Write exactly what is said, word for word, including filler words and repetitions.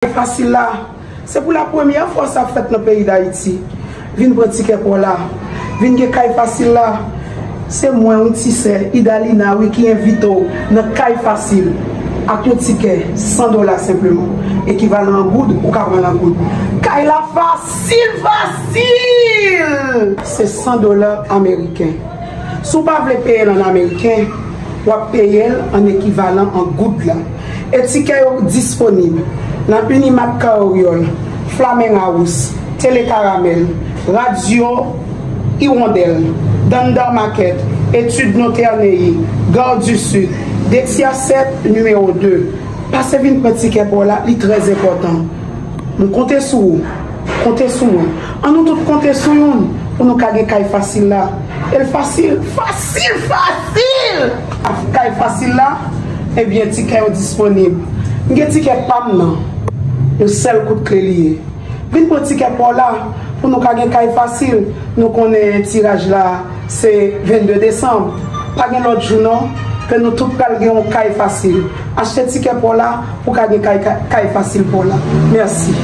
Kay Fasil la, se pou la premyè fwa sa ap fèt nan peyi Dayiti. Vin pran tikè pa w la. Vin gen Kay Fasil la. Se mwen, yon ti sè, Idalina, wi, ki envite w nan Kay Fasil ak yon tikè san dola senpleman. Ekivalan an goud, ou ka pran l an goud. Kay la fasil, fasil! Se san dola ameriken. Si w pa vle peye l an ameriken, w ap peye l an ekivalan an goud la. E tikè yo disponib nan Unimat Kay Oryòl, Flamen House, Tele Karamèl, Radyo Iwondèl, Danda Market, Études Noterney, Gare du Sud, Dexia sèt, nimewo de. Pase vin pran tikè pa w la, li trè enpòtan. M konte sou ou. Konte sou mwen. An nou tout konte sou youn pou nou ka gen Kay Fasil la. E l fasil, fasil, fasil! Kay Fasil la, ebyen, tikè yo disponib. M gen tikè pa m nan. Yon sèl kout kle li ye. Vin pran tikè pa w la pou nou ka gen Kay Fasil. Nou konnen tiraj la se vennde desanm. Pa gen lòt jou non ke nou tout pral gen yon Kay Fasil. Achte tikè pa w la pou ka gen Kay, Kay, Kay Fasil pa w la. Mèsi.